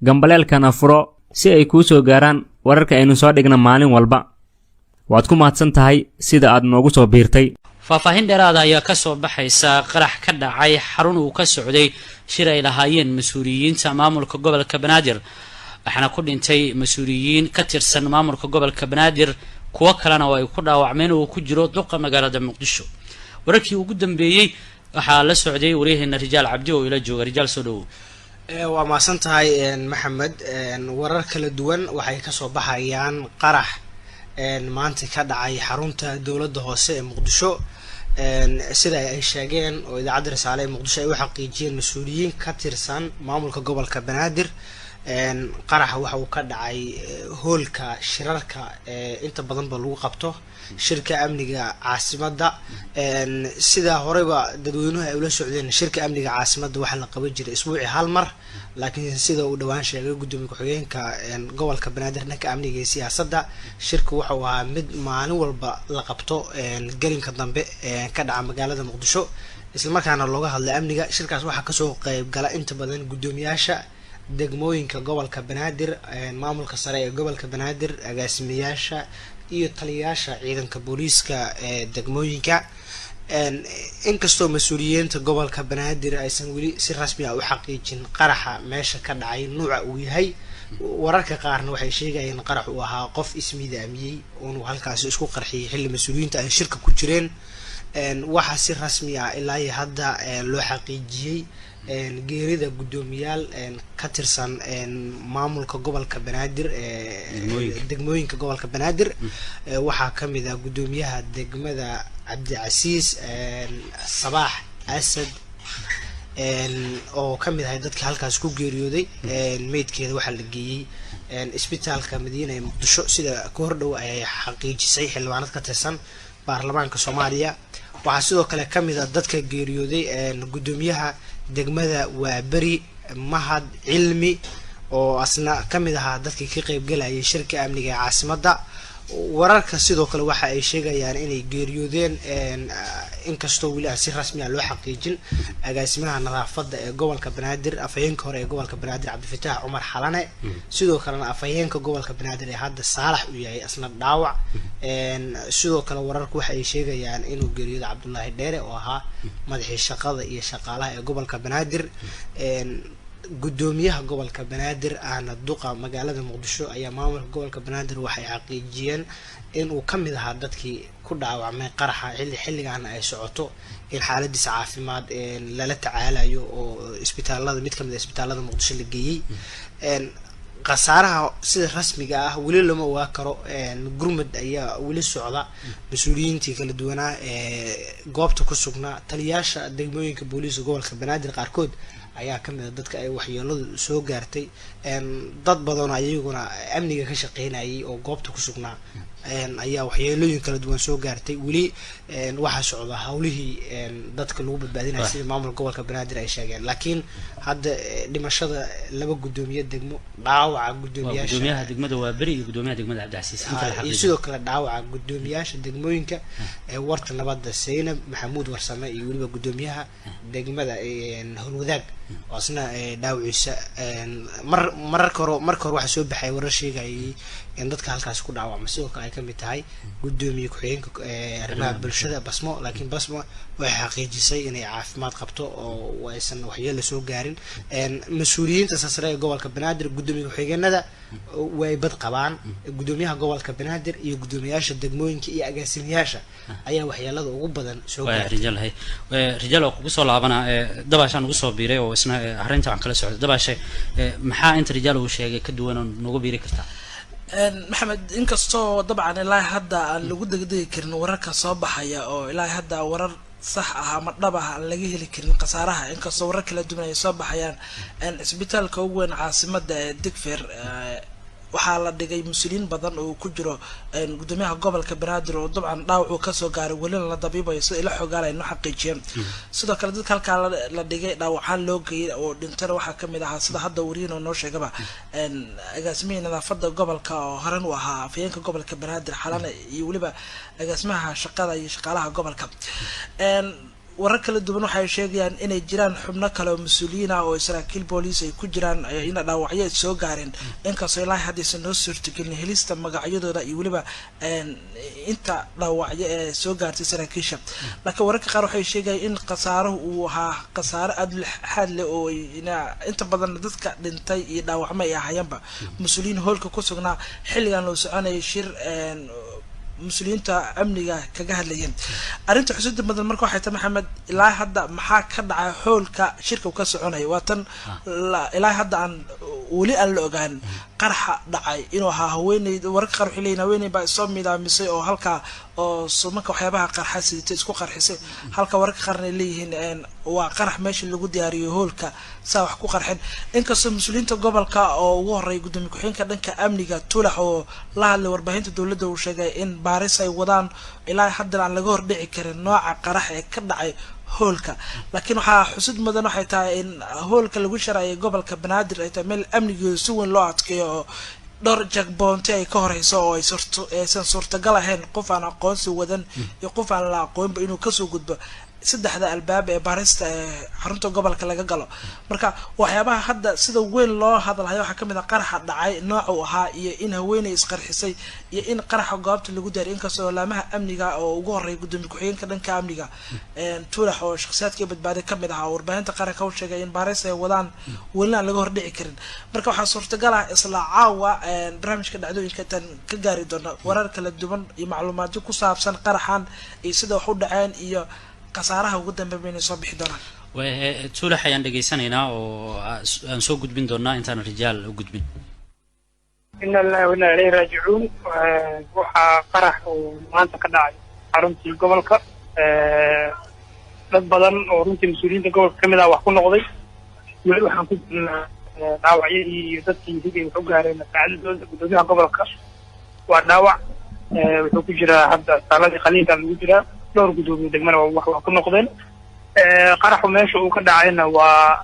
Gambaleelkana furo si ay kuu soo gaaraan wararka aynu soo dhigna maalin walba. Waad ku mahadsan tahay sida aad noogu soo biirtay. Faahfaahin dheeraada ayaa kasoo baxaysa qarax ka dhacay xarun uu ka socday shir ay lahaayeen mas-uuliyiinta maamulka gobolka Banaadir, waxaana ku dhintay mas-uuliyiin ka tirsan maamulka gobolka Banaadir, kuwo kalena oo ay ku dhaawacmeen oo uu ku jiro duqa magaalada Muqdisho. Wararkii ugu dambeeyey waxaa la socday waryaheena Rijaal Cabdi oo ila jooga. Rijaal, soo dhawow. Waa mahadsan tahay, Maxamed. Warar kala duwan waxay kasoo baxayaan qarax maanta ka dhacay xarunta dowladda hoose ee Muqdisho. Sida ay sheegeen oo Idaacadda Risaale ee Muqdisho ay u xaqiijiyeen mas-uuliyiin ka tirsan maamulka gobolka Banaadir, qaraxa waxa uu ka dhacay hoolka shirarka inta badanba lagu qabto shirka amniga caasimadda. Sida horeyba dadweynuhu ay ula socdeen, shirka amniga caasimadda waxaa la qaban jiray isbuucii hal mar, laakiin sida uu dhawaan sheegay gudoomiye ku-xigeenka gobolka Banaadir dhanka amniga iyo siyaasadda, shirka wuxuu ahaa mid maalin walba la qabto gelinka dambe ka dhaca magaalada Muqdisho, islamarkaana looga hadlay amniga. Shirkaas waxaa kasoo qeyb gala inta badan guddoomiyaasha degmooyinka gobolka Banaadir, maamulka sare ee gobolka Banaadir, agaasimayaasha iyo taliyayaasha ciidanka booliiska ee degmooyinka. Inkastoo mas-uuliyiinta gobolka Banaadir aysan weli si rasmi ah u xaqiijin qaraxa meesha ka dhacay nuuca uu yahay, wararka qaarna waxay sheegayeen qarax uu ahaa qof ismiidaamiyey uunuu halkaasi isku qarxiyey xilli mas-uuliyiinta ay shirka ku jireen. Waxaa si rasmi ah ilaa iyo hadda loo xaqiijiyey geerida guddoomiyaal ka tirsan maamulka gobolka Banaadir, degmooyinka gobolka Banaadir. Waxaa kamid ah guddoomiyaha degmada Cabdicasiis, Sabaax Asad, oo kamid ahay dadka halkaas ku geeriyooday. Meydkeeda waxaa la geeyey Isbitaalka Madiina ee Muqdisho, sida ka hordhow ay xaqiijisay xildhibaanad ka tirsan baarlamaanka Soomaaliya. Waxaa sidoo kale kamid ah dadka geeriyooday guddoomiyaha degmada Waaberi, Mahad Cilmi, oo asna kamid ahaa dadkii ka qeybgalayay shirka amniga ee caasimadda. Wararka sidoo kale waxa ay sheegayaan inay geeriyoodeen, inkastoo weli aan si rasmi ah loo xaqiijin, agaasimaha nadaafadda ee gobolka Banaadir, afhayeenka hore ee gobolka Banaadir, Cabdifataax Cumar Xalane. Sidoo kalena afhayeenka gobolka Banaadir ee hadda, Saalax, uu yahay asna dhaawac. Sidoo kale wararku waxa ay sheegayaan inuu geeriyooda Cabdullaahi Dheere, oo ahaa madaxii shaqada iyo shaqaalaha ee gobolka Banaadir. Guddoomiyaha gobolka Banaadir ahna duqa magaalada Muqdisho ayaa maamulka gobolka Banaadir waxay xaqiijiyeen inuu kamid ahaa dadkii ku dhaawacmay qaraxa, xilli xilligaana ay socoto in xaaladiisa caafimaad lala tacaalayo oo isbitaalada, mid kamid a isbitaalada Muqdisho la geeyey. Khasaaraha sida rasmiga ah weli lama ogaa karo, gurmud ayaa weli socda. Mas-uuliyiintii kala duwanaa ee goobta ku sugnaa, taliyaasha degmooyinka booliiska gobolka Banaadir qaarkood ayaa kamid a dadka ay waxyeeladu soo gaartay. Dad badanoo ayaguna amniga ka shaqeynayay oo goobta ku sugnaa ayaa waxyeelooyin kala duwan soo gaartay. Weli waxaa socda hawlihii dadka lagu badbaadinaya, sida maamulka gobolka Banaadir ay sheegeen, laakiin hadda dhimashada laba guddoomiye degmo, dhaawaca guddoomiyaasha gudoomiyaha degmada Waaberi iyo gudoomiyaha degmada Cabdicasiis inta la iyo xaqiijiyay. Sidoo kale dhaawaca guddoomiyaasha degmooyinka ee Warta Nabadda, Saynab Maxamuud Warsame, iyo weliba guddoomiyaha degmada Howlwadaag oo asna dhaawaciisa mar mararka hore marka hore waxaa soo baxay warar sheegayay in dadka halkaasi ku dhaawacma sidoo kale ay kamid tahay guddoomiye ku-xigeenka arrimaha bulshada, Basmo, laakiin Basmo waxay xaqiijisay inay caafimaad qabto oo aysan waxyeelo soo gaarin. Mas-uuliyiinta sasare ee gobolka Banaadir, guddoomiye ku-xigeenada way bad qabaan. Guddoomiyaha gobolka Banaadir iyo guddoomiyaasha degmooyinka iyo agaasimayaasha ayaa waxyeelada ugu badan soo waa gaartay. Rijaal, hay. Rijaal oo kugu soo laabana, Dabaashaan ugu soo biiray oo isna arrinta waxaan kala socda. Dabaashe, maxaa inta Rijaal uu sheegay ka duwan oo noogu biiri kartaa? Maxamed, inkastoo dabcan ilaa hadda aan lagu degdegi karin wararka soo baxaya oo ilaa hadda warar sax ah ama dhab ah aan laga heli karin khasaaraha, inkastoo warar kala duwan ay soo baxayaan, cisbitaalka ugu weyn caasimada ee Digfer waxaa la dhigay mas-uuliyiin badan oo ku jiro gudoomiyaha gobolka Banaadir, oo dabcan dhaawac uu kasoo gaaray, welina la dabiibayo sida ila xogaal ay noo xaqiijiyeen. Sidoo kale dadka halkaa la dhigay, dhaawacaan loo geeyay oo dhintana waxaa kamid ahaa, sida hadda wariyin oo noo sheegaba, agaasimihii nadaafada gobolka oo horan u ahaa afhayeenka gobolka Banaadir, Xalane, iyo weliba agaasimaha shaqada iyo shaqaalaha gobolka. Warar kala duwan waxay sheegayaan inay jiraan xubno kale oo mas-uuliyiin ah oo saraakiil booliis ay ku jiraan ina dhaawacyo ay soo gaareen, inkastoo ilaahay haddaysan noo suurtagelin helista magacyadooda iyo weliba inta dhaawacyo ee soo gaartay saraakiisha. Laakiin wararka qaar waxay sheegayaan in khasaaruhu uu ahaa khasaaro aada lixaad leh oo inta badan dadka dhintay iyo dhaawacmo ay ahaayeenba mas-uuliyiin hoolka ku sugnaa xilligan loo soconayay shir mas-uuliyiinta amniga kaga hadlayeen arrinta xusida mudan. Marka waxay tahay, Maxamed, ilaa hadda maxaa ka dhacay hoolka shirka uu ka soconaya? Waa tan ilaa hadda aan weli aan la ogaan qaraxa dhacay inuu ahaa haweeney. Wararka qaar waxay leeyihin haweeney baa isoo midaamisay oo halkaa oo sumanka waxyaabaha qarxa sidata isku qarxisay, halka wararka qaarna ay leeyihiin waa qarax meesha lagu diyaariyo hoolka saa wax ku qarxin. Inkastoo mas-uuliyiinta gobolka oo ugu horreeyay gudoomiye ku-xigeenka dhanka amniga Tulax oo la hadlay warbaahinta dowladda uu sheegay in baaris ay wadaan, ilaa haddana aan laga hordhici karin nooca qarax ee ka dhacay hoolka. Laakiin waxaa xusid mudan waxay tahay in hoolka lagu sharayay gobolka Banaadir ay tahay meel amnigeedu si weyn loo adkeeyo oo dhowr checkpoint-i ay ka horeyso oo ay aysan suurtagal ahayn qof aan aqoonsi wadan iyo qof aan la aqoonba inuu kasoo gudbo saddexda albaab ee baarista ee xarunta gobolka laga galo. Marka waxyaabaha hadda sida weyn loo hadalhayo waxaa kamid ah qaraxa dhacay nooca uu ahaa iyo in haweeney isqarxisay iyo in qaraxa goobta lagu diyaariy, inkastoo laamaha amniga oo ugu horreeya gudoomiye ku-xigeenka dhanka amniga Tuulax oo shakhsiyaadkii badbaaday kamid ahaa oo warbaahinta qaranka u sheegay in baaris ay wadaan, welina aan laga hordhici karin. Marka waxaa suurtagal ah isla caawa barnaamijka dhacdooyinka intaan ka gaari doona warar kala duwan iyo macluumaadyo ku saabsan qaraxan iyo sida wax u dhaceen iyo khasaaraha ugu dambeyn inay soo bixi doonaan. Tuulax ayaan dhegaysanaynaa oo aan soo gudbin doonaa intaan Rijaal u gudbin. Inna lillahi wa inna ilayhi raajicuun. Waxaa qarax uu maanta ka dhacay xaruntii gobolka. Dad badan oo runtii mas-uuliyiinta gobolka kamid ah wax ku noqday. Weli waxaan ku jirnaa dhaawacyadii iyo dadkii sidii wax u gaareen saacadadooda. Gudoomiyaha gobolka waa dhaawac, wuxuu ku jiraa hadda saaladii qaliinka lagu jiraa. Dhowr gudoomiye degmana wax waa ku noqdeen. Qaraxu meesha uu ka dhacayna waa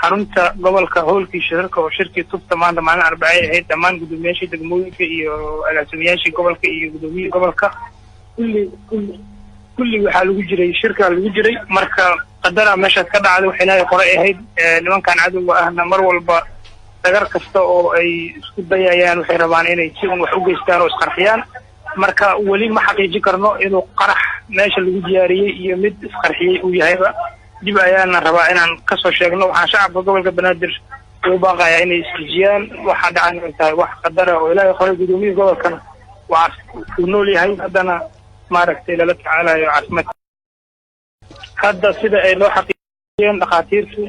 xarunta gobolka, hoolkii shirarka oo shirkii tubta maanta maalin Arbacay ahayd. Dhammaan guddoomiyaashii degmooyinka iyo agaasimayaashii gobolka iyo guddoomiyihii gobolka kulli kulli kulli waxaa lagu jiray shirkaa lagu jiray. Marka qadara meeshaas ka dhacday, wax Ilaahay qoray ahayd. Nimankan cadowga ahna mar walba dagar kasta oo ay isku dayayaan waxay rabaan inay si un wax u geystaan oo isqarxiyaan. Marka weli ma xaqiijin karno inuu qarax meesha lagu diyaariyey iyo mid isqarxiyey uu yahayba. Dib ayaana rabaa inaan kasoo sheegno. Waxaan shacabka gobolka Banaadir ugu baaqayaa inay isdejiyaan. Waxaa dhacan inay tahay wax qadara oo Ilaahay qoray. Gudoomiyihii gobolkana waa uu nool yahay, haddana maaragtay lala tacaalayo caafimaad. Hadda sida ay loo xaqiijiyeen dhakhaatiirtu,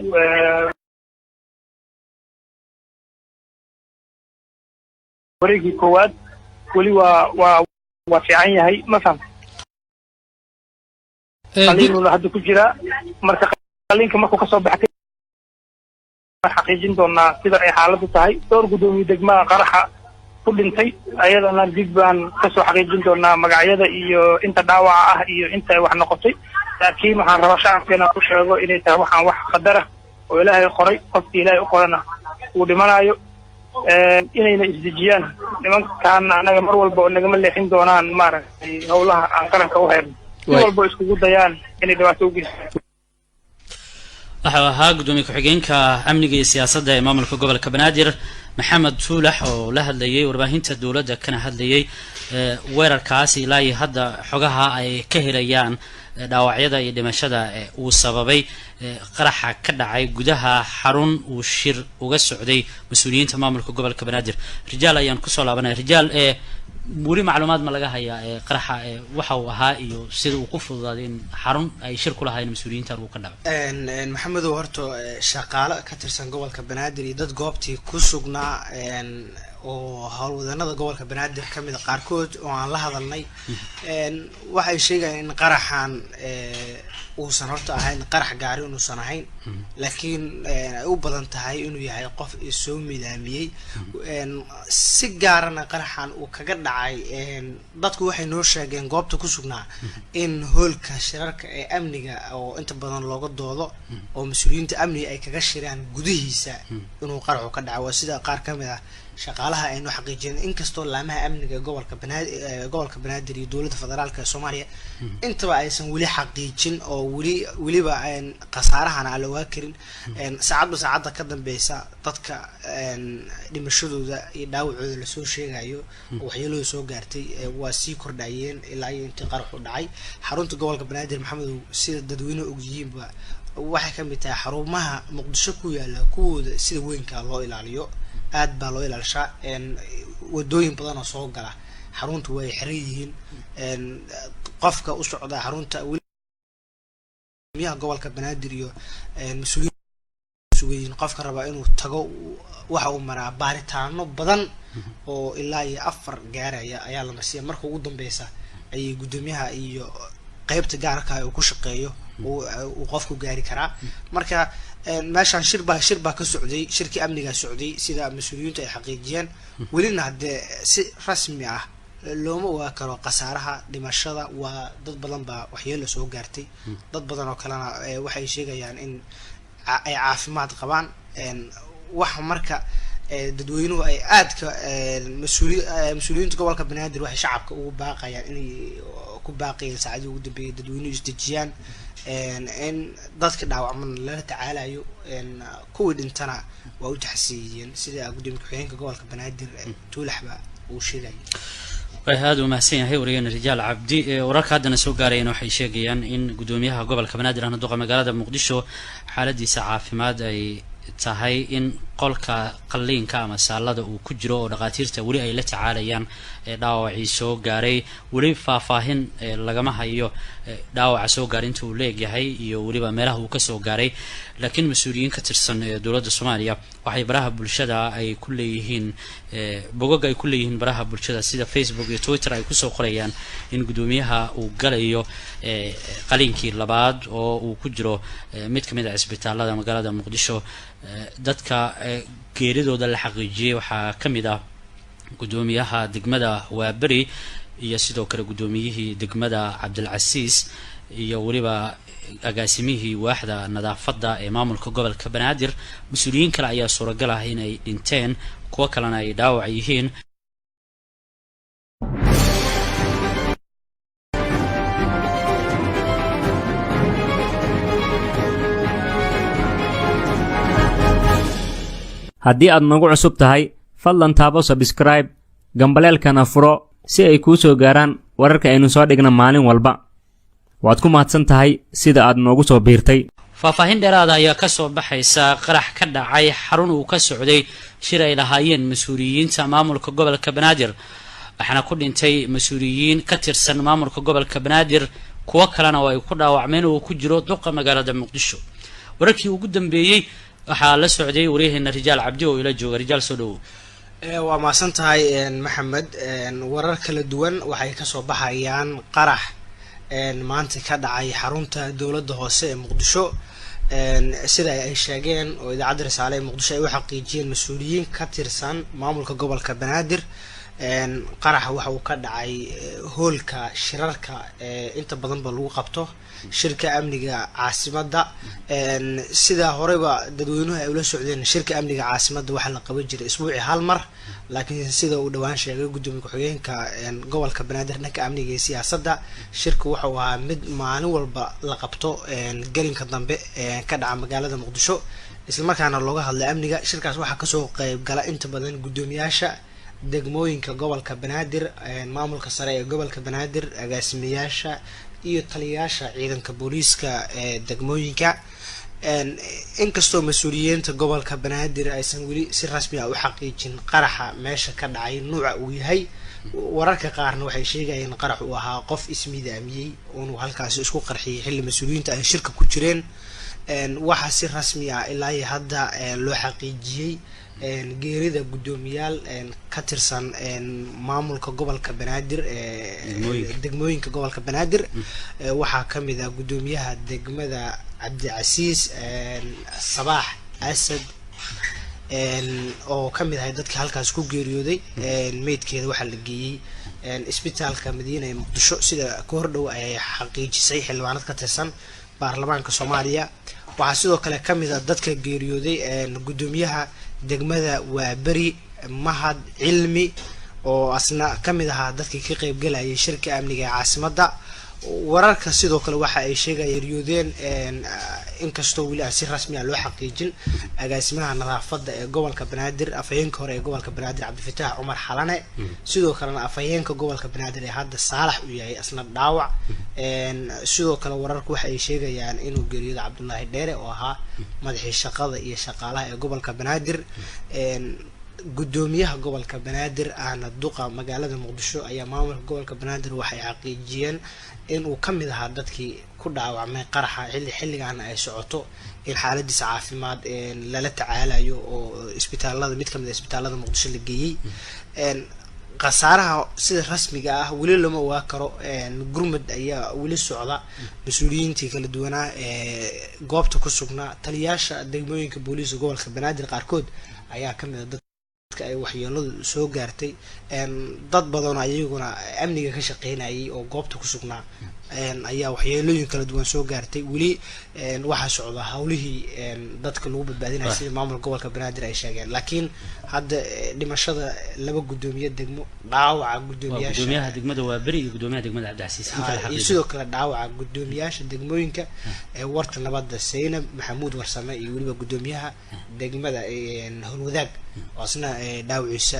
wareegii koowaad weli waa fiican yahay, ma fahamta? Qaliinuuna hadda ku jiraa. Marka qaliinka markuu kasoo baxa xaqiijin doonaa sida ay xaaladdu tahay. Dhowr guddoomiye degmaha qaraxa ku dhintay, ayadana dib baan kasoo xaqiijin doonaa magacyada iyo inta dhaawaca ah iyo inta ay wax noqotay. Laakiin waxaan rabaa shacabka inaan ku sheego inay tahay waxaan wax qadara oo Ilaahay qoray, qofkii Ilaahay u qorana uu dhimanaayo, inayna isdejiyaan. Nimankaana anaga mar walba oo nagama leexin doonaan maaragtay howlaha aan qaranka u hayno, si walba iskugu dayaan inay dhibaato u geystaan. Waxau ahaa guddoomiye ku-xigeenka amniga iyo siyaasadda ee maamulka gobolka Banaadir Maxamed Tuulax oo la hadlayay warbaahinta dowladda kana hadlayay weerarkaas ilaa iyo hadda xogaha ay ka helayaan dhaawacyada iyo dhimashada uu sababay qaraxa ka dhacay gudaha xarun uu shir uga socday mas-uuliyiinta maamulka gobolka Banaadir. Rijaal ayaan kusoo laabanaya. Rijaal, weli macluumaad ma laga hayaa qaraxa waxa uu ahaa iyo sida uu ku fududaaday in xarun ay shir ku lahaayeen mas-uuliyiintan uu ka dhaco? Maxamedow, horta shaqaale ka tirsan gobolka Banaadir iyo dad goobtii ku sugnaa oo howlwadanada gobolka Banaadir kamid a qaarkood oo aan la hadalnay waxay sheegayaan in qaraxan uusan horta ahayn qarax gaari inuusan ahayn, laakiin ay u badan tahay inuu yahay qof soo midaamiyey. Si gaarana qaraxan uu kaga dhacay, dadku waxay noo sheegeen goobta ku sugnaa in hoolka shirarka ee amniga oo inta badan looga doodo oo mas-uuliyiinta amniga ay kaga shiraan gudihiisa inuu qaraxu ka dhacay. Waa sida qaar kamid ah shaqaalaha. Shaqaalaha aynu xaqiijiyeen, inkastoo laamaha amniga gobolka Banaadir, gobolka Banaadir iyo dowladda federaalka ee Soomaaliya intaba aysan weli xaqiijin oo weli weliba khasaarahana aan la ogaa karin. Saacadba saacadda ka dambeysa dadka dhimashadooda iyo dhaawacooda lasoo sheegayo oo waxyeelooda soo gaartay waa sii kordhayeen ilaa iyo intii qaraxu dhacay. Xarunta gobolka Banaadir, Maxamedow, sida dadweynuhu ogyihiinba, waxay kamid tahay xarumaha Muqdisho ku yaala kuwooda sida weynka loo ilaaliyo. Aad baa loo ilaalishaa. Wadooyin badan oo soo gala xaruntu way xiran yihiin. Qofka u socda xarunta miyaha gobolka Banaadir iyo mas-uuliyiin sugayiin, qofka rabaa inuu tago waxa uu maraa baaritaano badan oo ilaa iyo 4 gaaraya ayaa la marsiiya. Marka ugu dambeysa ayay guddoomiyaha iyo qeybta gaarka uu ku shaqeeyo uu qofku gaari karaa. Marka meeshaan shir baa ka socday, shirkii amnigaa socday sida mas-uuliyiintu ay xaqiijiyeen. Welina haddee si rasmi ah looma ogaa karo khasaaraha dhimashada. Waa dad badan baa waxyeelo soo gaartay, dad badan oo kalena waxay sheegayaan in ay caafimaad qabaan. Waxa marka dadweynuhu ay aadka mas-uuliyiinta gobolka Banaadir waxay shacabka ugu baaqayaan inay ku baaqayeen saacadii ugu dambeeyay dadweynuhu isdejiyaan, in dadka dhaawacmana lala tacaalayo, kuwii dhintana waa u taxsiiyeen, sida gudoomiye ku-xigeenka gobolka Banaadir Tuulaxba uu sheegayay. Way aada u mahadsan yahay wariyeena Rijaal Cabdi. Wararka haddana soo gaarayana waxay sheegayaan in guddoomiyaha gobolka Banaadir ahna duqa magaalada Muqdisho xaaladiisa caafimaad ay tahay in qolka qalliinka ama saalada uu ku jiro oo dhakhaatiirta weli ay la tacaalayaan dhaawacii soo gaaray. Weli faahfaahin lagama hayo dhaawaca soo gaaray inta uu leegyahay iyo weliba meelaha uu kasoo gaaray, laakiin mas-uuliyiin ka tirsan dowladda Soomaaliya waxay baraha bulshada ay ku leeyihiin, bogoga ay ku leeyihiin baraha bulshada sida Facebook iyo Twitter, ay kusoo qorayaan in guddoomiyaha uu galayo qaliinkii labaad oo uu ku jiro mid kamid a cisbitaalada magaalada Muqdisho. Dadka geeridooda la xaqiijiyey waxaa ka mid ah guddoomiyaha degmada Waaberi iyo sidoo kale guddoomiyihii degmada Cabdilcasiis iyo weliba agaasimihii waaxda nadaafadda ee maamulka gobolka Banaadir. Mas-uuliyiin kale ayaa suuragal ah inay dhinteen, kuwo kalena ay dhaawac yihiin. Haddii aad nagu cusub tahay, fadlan taabo subscribe, gambaleelkana furo si ay kuu soo gaaraan wararka aynu soo dhigna maalin walba. Waad ku mahadsan tahay sida aad noogu soo biirtay. Faahfaahin dheeraada ayaa kasoo baxaysa qarax ka dhacay xarun uu ka socday shir ay lahaayeen mas-uuliyiinta maamulka gobolka Banaadir, waxaana ku dhintay mas-uuliyiin ka tirsan maamulka gobolka Banaadir, kuwo kalena oo ay ku dhaawacmeen oo uu ku jiro duqa magaalada Muqdisho. Wararkii ugu dambeeyey waxaa la socday waryaheena Rijaal Cabdi oo ila jooga. Rijaal, soo dhawow. Waa mahadsan tahay, Maxamed. Warar kala duwan waxay kasoo baxayaan qarax maanta ka dhacay xarunta dowladda hoose ee Muqdisho, sida ay sheegeen oo idaacadda Risaale ee Muqdisho ay u xaqiijiyeen mas-uuliyiin ka tirsan maamulka gobolka Banaadir. Qaraxa waxa uu ka dhacay hoolka shirarka inta badanba lagu qabto shirka amniga caasimadda. Sida horeyba dadweynuhu ay ula socdeen, shirka amniga caasimadda waxaa la qaban jiray isbuucii hal mar, laakiin sida uu dhowaan sheegay gudoomiye ku-xigeenka gobolka Banaadir dhanka amniga iyo siyaasadda, shirka wuxuu ahaa mid maalin walba la qabto gelinka dambe ka dhaca magaalada Muqdisho, islamarkaana looga hadlay amniga. Shirkaas waxaa kasoo qeyb gala inta badan guddoomiyaasha degmooyinka gobolka Banaadir, maamulka sare ee gobolka Banaadir, agaasimayaasha iyo taliyayaasha ciidanka booliiska ee degmooyinka. Inkastoo mas-uuliyiinta gobolka Banaadir aysan weli si rasmi ah u xaqiijin qaraxa meesha ka dhacay nuuca uu yahay, wararka qaarna waxay sheegayeen qarax uu ahaa qof ismidaamiyey uunuu halkaasi isku qarxiyey xilli mas-uuliyiinta ay shirka ku jireen. Waxaa si rasmi ah ilaa iyo hadda loo xaqiijiyey geerida guddoomiyaal ka tirsan maamulka gobolka Banaadir, degmooyinka gobolka Banaadir. Waxaa kamid ah guddoomiyaha degmada Cabdicasiis, Sabaax Asad, oo kamid ahay dadka halkaas ku geeriyooday. Meydkeeda waxaa la geeyey isbitaalka Madiina ee Muqdisho, sida ka hordhow ay xaqiijisay xildhibaanad ka tirsan baarlamaanka Soomaaliya. Waxaa sidoo kale kamid ah dadka geeriyooday guddoomiyaha degmada Waaberi, Mahad Cilmi oo asna kamid ahaa dadkii ka qeybgalayay shirka amniga ee caasimadda. Wararka sidoo kale waxa ay sheegaya geeriyoodeen, inkastoo weli aan si rasmi ah loo xaqiijin, agaasimaha nadaafadda ee gobolka Banaadir, afhayeenka hore ee gobolka Banaadir, Cabdifataax Cumar Xalane. Sidoo kalena afhayeenka gobolka Banaadir ee hadda Saalax uu yahay asna dhaawac. Sidoo kale wararku waxa ay sheegayaan inuu geeriyooda Cabdullaahi Dheere oo ahaa madaxii shaqada iyo shaqaalaha ee gobolka Banaadir. Guddoomiyaha gobolka Banaadir ahna duqa magaalada Muqdisho ayaa maamulka gobolka Banaadir waxay xaqiijiyeen inuu kamid ahaa dadkii ku dhaawacmay qaraxa, xilli xilligaana ay socoto in xaaladiisa caafimaad lala tacaalayo oo isbitaalada, mid kamid a isbitaalada Muqdisho la geeyey. Khasaaraha sida rasmiga ah weli lama ogaa karo, gurmud ayaa weli socda. Mas-uuliyiintii kala duwanaa ee goobta ku sugnaa, taliyaasha degmooyinka booliiska gobolka Banaadir qaarkood ayaa kamid a dadka ay waxyeeladu soo gaartay. Dad badan ayaguna amniga ka shaqeynayay oo goobta ku sugnaa ayaa waxyeelooyin kala duwan soo gaartay. Weli waxaa socda hawlihii dadka lagu badbaadinaya sida maamulka gobolka Banaadir ay sheegeen, laakiin hadda dhimashada laba guddoomiye degmo, dhaawaca guddoomiyaasha, gudoomiyaha degmada waa Beri iyo gudoomiyaha degmada Cabdicasiis, inta la iyo xaqiijiyay. Sidoo kale dhaawaca guddoomiyaasha degmooyinka ee Warta Nabadda, Saynab Maxamuud Warsame, iyo weliba guddoomiyaha degmada Howlwadaag oo asna dhaawaciisa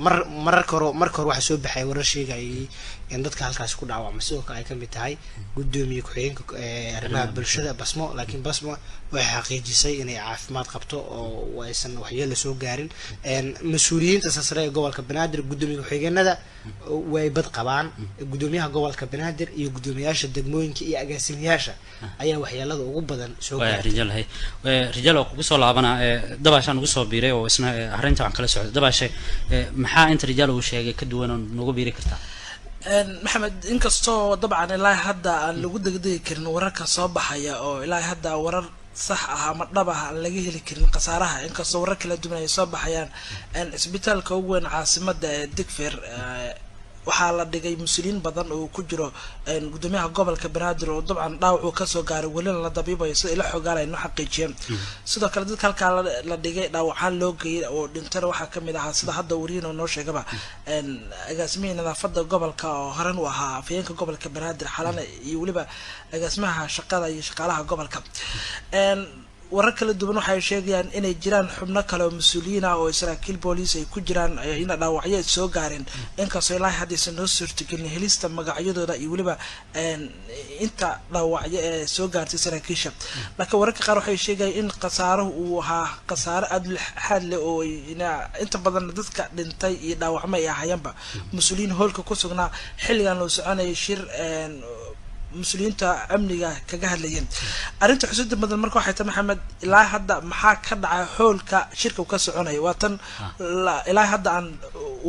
mar mararka hore, marka hore waxaa soo baxay warar sheegayay in dadka halkaasi ku dhaawacmay sidoo kale ay kamid tahay guddoomiye ku-xigeenka arrimaha bulshada Basmo, laakiin Basmo waxay xaqiijisay inay caafimaad qabto oo aysan waxyeelo soo gaarin. Mas-uuliyiinta sasare ee gobolka Banaadir, guddoomiye ku-xigeenada way bad qabaan. Guddoomiyaha gobolka Banaadir iyo guddoomiyaasha degmooyinka iyo agaasimayaasha ayaa waxyeelada ugu badan soo waa gaartay. Rijaal, hay Rijaal oo kugu soo laabana, Dabaashaan ugu soo biiray oo isna arrinta waxaan kala socday. Dabaashe, maxaa inta Rijaal uu sheegay ka duwan oo noogu biiri kartaa? Maxamed, inkastoo dabcan ilaa hadda aan lagu degdegi karin wararka soo baxaya oo ilaa hadda warar sax ah ama dhab ah aan laga heli karin khasaaraha, inkastoo warar kala duwan ay soo baxayaan, isbitaalka ugu weyn caasimada ee Digfer waxaa la dhigay mas-uuliyiin badan oo ku jiro gudoomiyaha gobolka Banaadir oo dabcan dhaawac uu kasoo gaaray, welina la dabiibayo sida ila xogaal ay noo xaqiijiyeen. Sidoo kale dadka halkaa la dhigay, dhaawacaan loo geeyay oo dhintana waxaa kamid ahaa, sida hadda wariyin oo noo sheegaba, agaasimihii nadaafada gobolka oo horan u ahaa afhayeenka gobolka Banaadir Xalane, iyo weliba agaasimaha shaqada iyo shaqaalaha gobolka. Warar kala duwan waxay sheegayaan inay jiraan xubno kale oo mas-uuliyiin ah oo saraakiil booliis ay ku jiraan ina dhaawacyo ay soo gaareen, inkastoo ilaahay haddaysan noo suurtagelin helista magacyadooda iyo weliba inta dhaawacyo ee soo gaartay saraakiisha. Laakiin wararka qaar waxay sheegayaan in khasaaruhu uu ahaa khasaaro aada u lixaad leh oo inta badan dadka dhintay iyo dhaawacmo ay ahaayeenba mas-uuliyiin hoolka ku sugnaa xilligan loo soconayay shir mas-uuliyiinta amniga kaga hadlayeen arrinta xusida mudan. Marka waxay tahay, Maxamed, ilaa hadda maxaa ka dhacay hoolka shirka uu ka soconaya? Waa tan ilaa hadda aan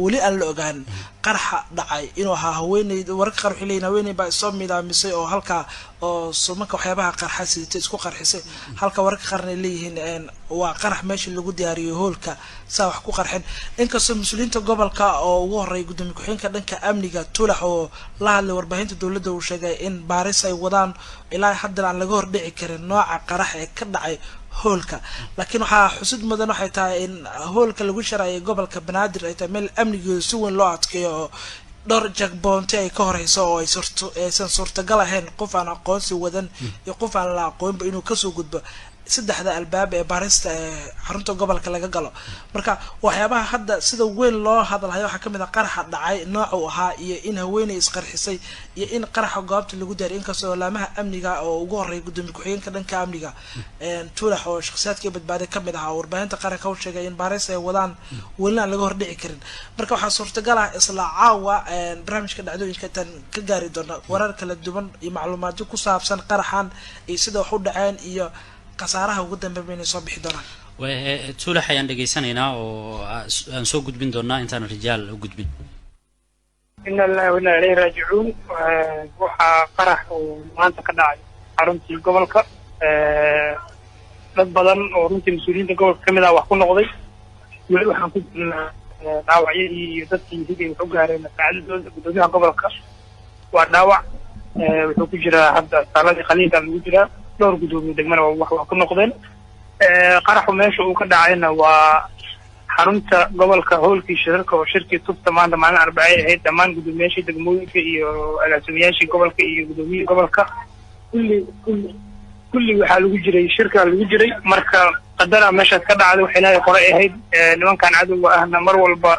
weli aan la ogaan qaraxa dhacay inuu ahaa haweeney. Wararka qaar waxay leeyihin haweeney baa isoo midaamisay oo halkaa oo sumanka waxyaabaha qarxa sidatay isku qarxisay, halka wararka qaarna ay leeyihiin waa qarax meesha lagu diyaariyay hoolka saa wax ku qarxin. Inkastoo mas-uuliyiinta gobolka oo ugu horreeyay gudoomiye ku-xigeenka dhanka amniga Tulax oo la hadlay warbaahinta dowladda uu sheegay in baaris ay wadaan, ilaa haddana aan laga hordhici karin nooca qarax ee ka dhacay hoolka. Laakiin waxaa xusid mudan waxay tahay in hoolka lagu sharayay gobolka Banaadir ay tahay meel amnigeedu si weyn loo adkeeyo oo dhowr checkpoint ay ka horeyso oo ay suurto aysan suurtagal ahayn qof aan aqoonsi wadan iyo qof aan la aqoonba inuu kasoo gudbo saddexda albaab ee baarista ee xarunta gobolka laga galo. Marka waxyaabaha hadda sida weyn loo hadalhayo waxaa kamid ah qaraxa dhacay nooca uu ahaa, iyo in haweeney isqarxisay, iyo in qaraxa goobta lagu daaray, inkastoo laamaha amniga oo ugu horreeya gudoomiye ku-xigeenka dhanka amniga Tuulax oo shakhsiyaadkii badbaaday kamid ahaa oo warbaahinta qaranka u sheegay in baaris ay wadaan, welina aan laga hordhici karin. Marka waxaa suurtagal ah isla caawa barnaamijka dhacdooyinka intaan ka gaari doona warar kala duwan iyo macluumaadyo ku saabsan qaraxan iyo sida wax u dhaceen iyo khasaaraha ugu dambeyn inay soo bixi doonaan. Tuulax ayaan dhegaysanaynaa oo aan soo gudbin doonaa intaan Rijaal u gudbin. Ina lillahi wa inna ilayhi raajicuun. Waxaa qarax uu maanta ka dhacay xaruntii gobolka. Dad badan oo runtii mas-uuliyiinta gobolka kamid ah wax ku noqday. Weli waxaan ku jirnaa dhaawacyadii iyo dadkii sidii wax u gaareen saacadadooda. Guddoomiyaha gobolka waa dhaawac, wuxuu ku jiraa hadda saaladii qaliinka lagu jiraa. Dhowr guddoomiye degmana wax waa ku noqdeen. Qaraxu meesha uu ka dhacayna waa Xarunta gobolka howlkii shirarka oo shirkii tubta maanta maalin Arbacay ahayd, dhammaan guddoomiyaashii degmooyinka iyo agaasimayaashii gobolka iyo guddoomiyihii gobolka kulli kulli kulli waxaa lagu jiray shirkaa lagu jiray. Marka qadara meeshaas ka dhacday, wax Ilaahay qoray ahayd. Nimankan cadowga ahna mar walba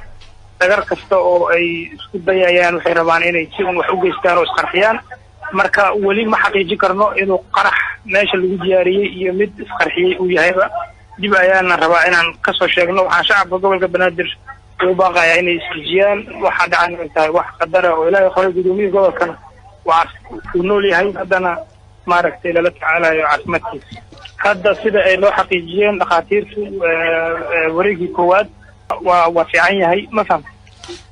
dagar kasta oo ay isku dayayaan waxay rabaan inay si un wax u geystaan oo isqarxiyaan. Marka weli ma xaqiijin karno inuu qarax meesha lagu diyaariyey iyo mid isqarxiyey uu yahayba. Dib ayaana rabaa inaan kasoo sheegno. Waxaan shacabka gobolka Banaadir ugu baaqayaa inay isdejiyaan. Waxaa dhacan ay tahay wax qadara oo Ilaahay qoray. Gudoomiyihii gobolkana waa uu nool yahay, haddana maaragtay lala tacaalayo caafimaadkiisa. Hadda sida ay loo xaqiijiyeen dhakhaatiirtu, wareegii koowaad waa fiican yahay, ma fahamta?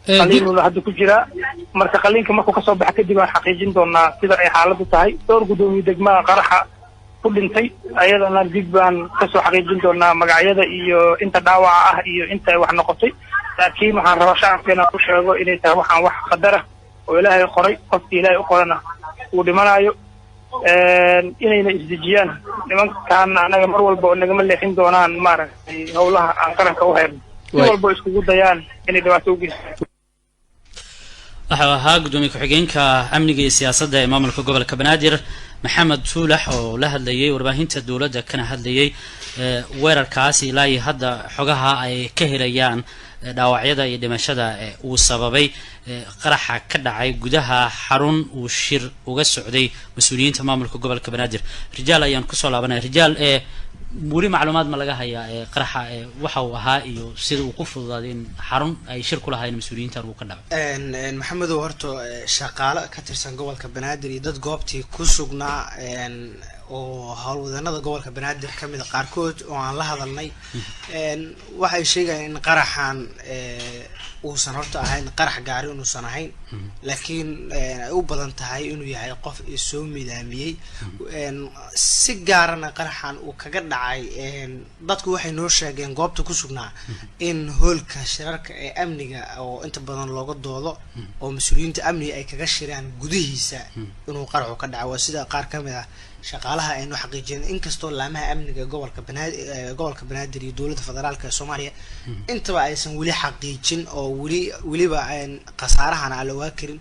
Qaliinuuna hadda ku jiraa. Marka qaliinka markuu kasoo baxa kadib aan xaqiijin doonaa sida ay xaaladdu tahay. Dhowr guddoomiye degmaha qaraxa ku dhintay, ayadana dib baan kasoo xaqiijin doonaa magacyada iyo inta dhaawaca ah iyo inta ay wax noqotay. Laakiin waxaan rabaa shacabka inaan u sheego inay tahay waxaan wax qadara oo Ilaahay qoray, qofkii Ilaahay u qorana uu dhimanaayo, inayna isdejiyaan. Nimankaana anaga mar walba oo nagama leexin doonaan maaragtay howlaha aan qaranka u hayrno, si walba iskugu dayaan inay dhibaato u geystaan. Waxau ahaa guddoomiye ku-xigeenka amniga iyo siyaasadda ee maamulka gobolka Banaadir, Maxamed Tuulax, oo la hadlayay warbaahinta dowladda kana hadlayay weerarkaas ilaa iyo hadda xogaha ay ka helayaan dhaawacyada iyo dhimashada uu sababay qaraxa ka dhacay gudaha xarun uu shir uga socday mas-uuliyiinta maamulka gobolka Banaadir. Rijaal ayaan kusoo laabanaya. Rijaal, weli macluumaad ma laga hayaa qaraxa waxa uu ahaa iyo sida uu ku fududaaday in xarun ay shir ku lahaayeen mas-uuliyiintan uu ka dhaco? Maxamedow, horta shaqaale ka tirsan gobolka Banaadir iyo dad goobtii ku sugnaa oo howlwadanada gobolka Banaadir kamid a qaarkood oo aan la hadalnay waxay sheegayaan in qaraxan uusan horta ahayn qarax gaari inuusan ahayn, laakiin ay u badan tahay inuu yahay qof soo midaamiyey. Si gaarana qaraxan uu kaga dhacay, dadku waxay noo sheegeen goobta ku sugnaa in hoolka shirarka ee amniga oo inta badan looga doodo oo mas-uuliyiinta amniga ay kaga shiraan gudihiisa inuu qaraxu ka dhacay. Waa sida qaar kamid ah shaqaalaha ay noo xaqiijiyeen, inkastoo laamaha amniga gobolka Banaadir iyo dowladda federaalka ee Soomaaliya intaba aysan weli xaqiijin oo weli weliba khasaarahana aan la ogaa karin.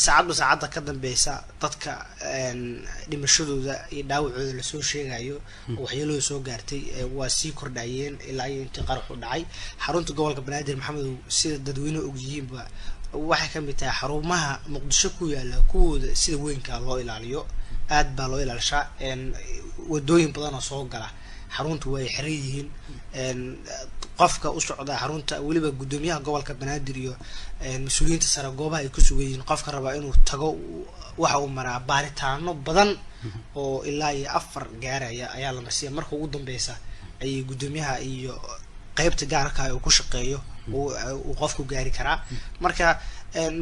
Saacadba saacadda ka dambeysa dadka dhimashadooda iyo dhaawacooda lasoo sheegayo oo waxyeelooda soo gaartay waa sii kordhayeen ilaa iyo intii qaraxu dhacay. Xarunta gobolka Banaadir, Maxamedow, sida dadweynuhu ogyihiinba, waxay kamid tahay xarumaha Muqdisho ku yaala kuwooda sida weynka loo ilaaliyo. Aad baa loo ilaalishaa. Wadooyin badan oo soo gala xaruntu way xiran yihiin. Qofka u socda xarunta, weliba guddoomiyaha gobolka Banaadir iyo mas-uuliyiinta sare goobaha ay ku sugan yihiin, qofka rabaa inuu tago waxa uu maraa baaritaano badan oo ilaa iyo 4 gaaraya ayaa la marsiiya. Marka ugu dambeysa ayay guddoomiyaha iyo qeybta gaarka uu ku shaqeeyo uu qofku gaari karaa. Marka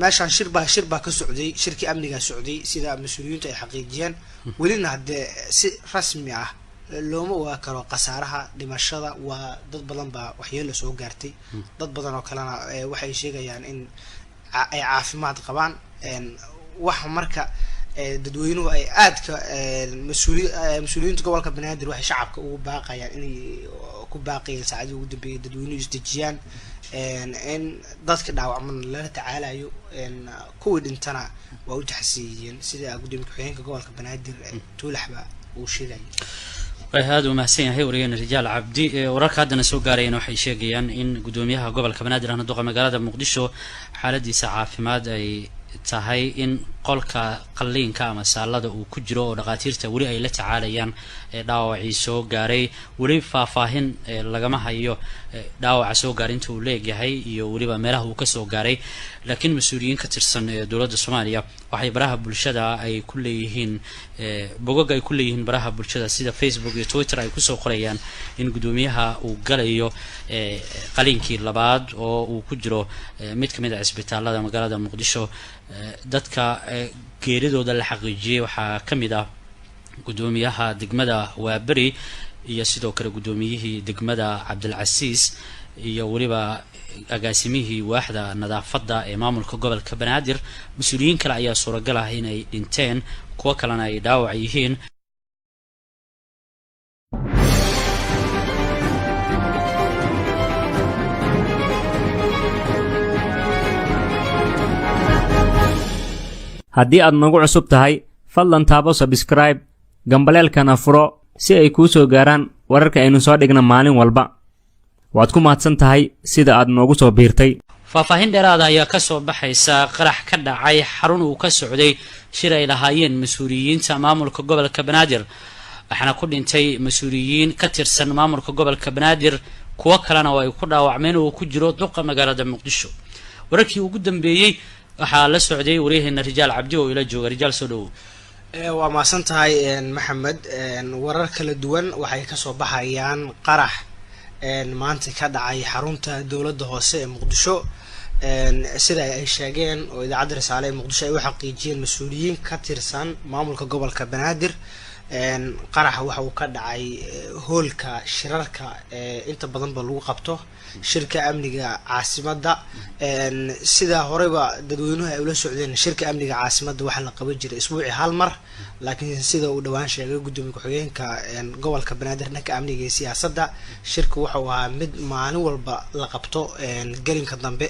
meeshaan shir baa ka socday, shirkii amnigaa socday sida mas-uuliyiintu ay xaqiijiyeen. Welina haddee si rasmi ah looma ogaa karo khasaaraha dhimashada. Waa dad badan baa waxyeelo soo gaartay, dad badan oo kalena waxay sheegayaan in ay caafimaad qabaan. Wax marka dadweynuhu ay aadka mas-uuliyiinta gobolka Banaadir waxay shacabka ugu baaqayaan inay ku baaqayeen saacadii ugu dambeeyay dadweynuhu isdejiyaan, in dadka dhaawacmana lala tacaalayo, kuwii dhintana waa u taxsiiyeen, sida gudoomiye ku-xigeenka gobolka Banaadir Tuulaxba uu sheegayay. Aada u mahadsan yahay wariyeena Rijaal Cabdi. Wararka haddana soo gaarayana waxay sheegayaan in guddoomiyaha gobolka Banaadir ahna duqa magaalada Muqdisho xaaladiisa caafimaad ay tahay in qolka qalliinka ama saalada uu ku jiro oo dhakhaatiirta weli ay la tacaalayaan dhaawacii soo gaaray. Weli faahfaahin lagama hayo dhaawaca soo gaaray inta uu leegyahay iyo weliba meelaha uu kasoo gaaray, laakiin mas-uuliyiin ka tirsan dowladda Soomaaliya waxay baraha bulshada ay ku leeyihiin, bogoga ay ku leeyihiin baraha bulshada sida Facebook iyo Twitter, ay kusoo qorayaan in guddoomiyaha uu galayo qaliinkii labaad oo uu ku jiro mid kamid a cisbitaalada magaalada Muqdisho. Dadka geeridooda la xaqiijiyey waxaa ka mid ah guddoomiyaha degmada Waaberi iyo sidoo kale guddoomiyihii degmada Cabdilcasiis iyo weliba agaasimihii waaxda nadaafadda ee maamulka gobolka Banaadir. Mas-uuliyiin kale ayaa suuragal ah inay dhinteen, kuwo kalena ay dhaawac yihiin. Haddii aad nagu cusub tahay, fadlan taabo subscribe, gambaleelkana furo si ay kuu soo gaaraan wararka aynu soo dhigna maalin walba. Waad ku mahadsan tahay sida aad noogu soo biirtay. Faahfaahin dheeraada ayaa kasoo baxaysa qarax ka dhacay xarun uu ka socday shir ay lahaayeen mas-uuliyiinta maamulka gobolka Banaadir, waxaana ku dhintay mas-uuliyiin ka tirsan maamulka gobolka Banaadir, kuwo kalena oo ay ku dhaawacmeen oo ku jiro duqa magaalada Muqdisho. Wararkii ugu dambeeyey waxaa la socday waryaheena Rijaal Cabdi oo ila jooga. Rijaal, soo dhawow. Waa mahadsan tahay, Maxamed. Warar kala duwan waxay kasoo baxayaan qarax maanta ka dhacay xarunta dowladda hoose ee Muqdisho. Sida ay sheegeen oo Idaacadda Risaale ee Muqdisho ay u xaqiijiyeen mas-uuliyiin ka tirsan maamulka gobolka Banaadir, qaraxa waxa uu ka dhacay hoolka shirarka inta badanba lagu qabto shirka amniga caasimadda. Sida horeyba dadweynuhu ay ula socdeen, shirka amniga caasimadda waxaa la qaban jiray isbuucii hal mar, laakiin sida uu dhawaan sheegay gudoomiye ku-xigeenka gobolka Banaadir dhanka amniga iyo siyaasadda, shirka wuxuu ahaa mid maalin walba la qabto gelinka dambe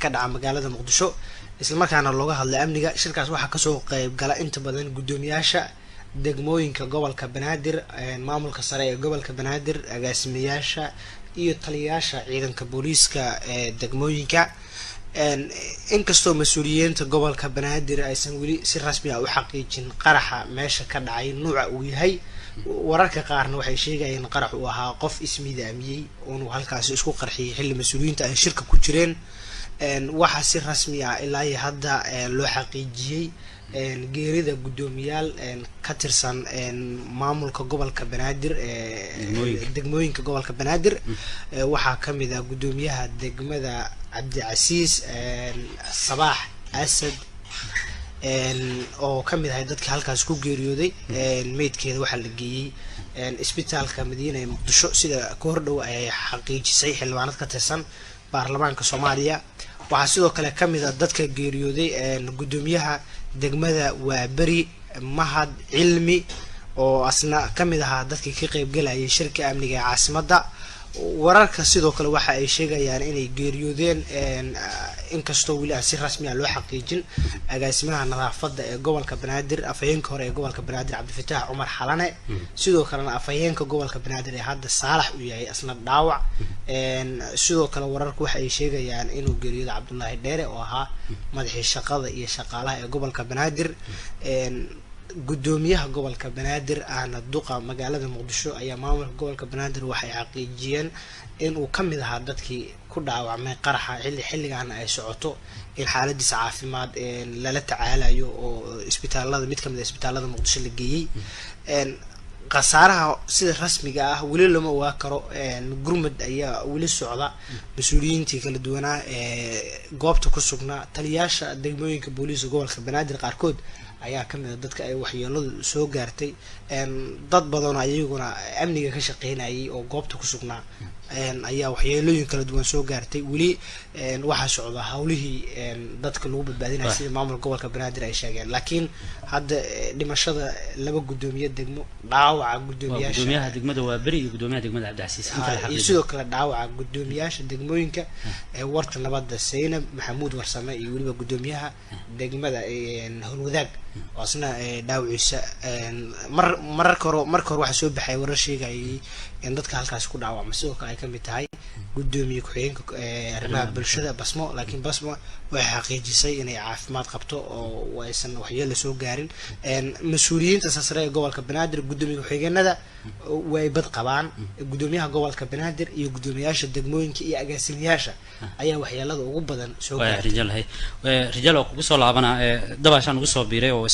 ka dhaca magaalada Muqdisho, islamarkaana looga hadlay amniga. Shirkaas waxaa kasoo qeyb gala inta badan guddoomiyaasha degmooyinka gobolka Banaadir, maamulka sare ee gobolka Banaadir, agaasimayaasha iyo taliyayaasha ciidanka booliiska ee degmooyinka. Inkastoo mas-uuliyiinta gobolka Banaadir aysan weli si rasmi ah u xaqiijin qaraxa meesha ka dhacay nuuca uu yahay, wararka qaarna waxay sheegayeen qarax uu ahaa qof ismidaamiyey uunuu halkaasi isku qarxiyey xilli mas-uuliyiinta ay shirka ku jireen. Waxaa si rasmi ah ilaa iyo hadda loo xaqiijiyey geerida guddoomiyaal ka tirsan maamulka gobolka Banaadir, degmooyinka gobolka Banaadir. Waxaa kamid ah guddoomiyaha degmada Cabdicasiis, Sabaax Asad, oo kamid ahay dadka halkaas ku geeriyooday. Meydkeeda waxaa la geeyey Isbitaalka Madiina ee Muqdisho, sida ka hordhow ay xaqiijisay xildhibaanad ka tirsan baarlamaanka Soomaaliya. Waxaa sidoo kale kamid ah dadka geeriyooday guddoomiyaha degmada Waaberi, Mahad Cilmi, oo asna kamid ahaa dadkii ka qeybgalayay shirka amniga ee caasimadda. Wararka sidoo kale waxa ay sheegayaan inay geeriyoodeen, inkastoo weli aan si rasmi ah loo xaqiijin, agaasimaha nadaafadda ee gobolka Banaadir, afhayeenka hore ee gobolka Banaadir, Cabdifataax Cumar Xalane. Sidoo kalena afhayeenka gobolka Banaadir ee hadda, Saalax, uu yahay asna dhaawac. Sidoo kale wararku waxa ay sheegayaan inuu geeriyooda Cabdullaahi Dheere, oo ahaa madaxii shaqada iyo shaqaalaha ee gobolka Banaadir. Guddoomiyaha gobolka Banaadir ahna duqa magaalada Muqdisho ayaa maamulka gobolka Banaadir waxay xaqiijiyeen inuu kamid ahaa dadkii ku dhaawacmay qaraxa, xilli xilligaana ay socoto in xaaladiisa caafimaad lala tacaalayo oo isbitaalada, mid kamid a isbitaalada Muqdisho la geeyey. Khasaaraha sida rasmiga ah weli lama ogaa karo, gurmud ayaa weli socda. Mas-uuliyiintii kala duwanaa ee goobta ku sugnaa, taliyaasha degmooyinka booliiska gobolka Banaadir qaarkood ayaa kamid a dadka ay waxyeeladu soo gaartay. Dad badanoo ayaguna amniga ka shaqeynayay oo goobta ku sugnaa ayaa waxyeelooyin kala duwan soo gaartay. Weli waxaa socda hawlihii dadka lagu badbaadinaya, sida maamulka gobolka Banaadir ay sheegeen, laakiin hadda dhimashada laba guddoomiye degmo, dhaawaca guddoomiyaasha gudoomiyaha degmada Waaberi iyo gudoomiyaha degmada Cabdicasiis inta la iyo xaqiijiyay. Sidoo kale dhaawaca guddoomiyaasha degmooyinka Warta Nabadda, Saynab Maxamuud Warsame, iyo weliba guddoomiyaha degmada Howlwadaag oo asna dhaawaciisa mar mararka hore marka hore waxaa soo baxay warar sheegayay in dadka halkaasi ku dhaawacma sidoo kale ay kamid tahay guddoomiye ku-xigeenka arrimaha bulshada, Basmo, laakiin Basmo waxay xaqiijisay inay caafimaad qabto oo aysan waxyeelo soo gaarin. Mas-uuliyiinta sasare ee gobolka Banaadir, guddoomiye ku-xigeenada way bad qabaan. Guddoomiyaha gobolka Banaadir iyo guddoomiyaasha degmooyinka iyo agaasimayaasha ayaa waxyeelada ugu badan soo Waa gaartay. Rijaal, hay. Rijaal, oo kugu soo laabanaa dabaashaan ugu soo biiray oo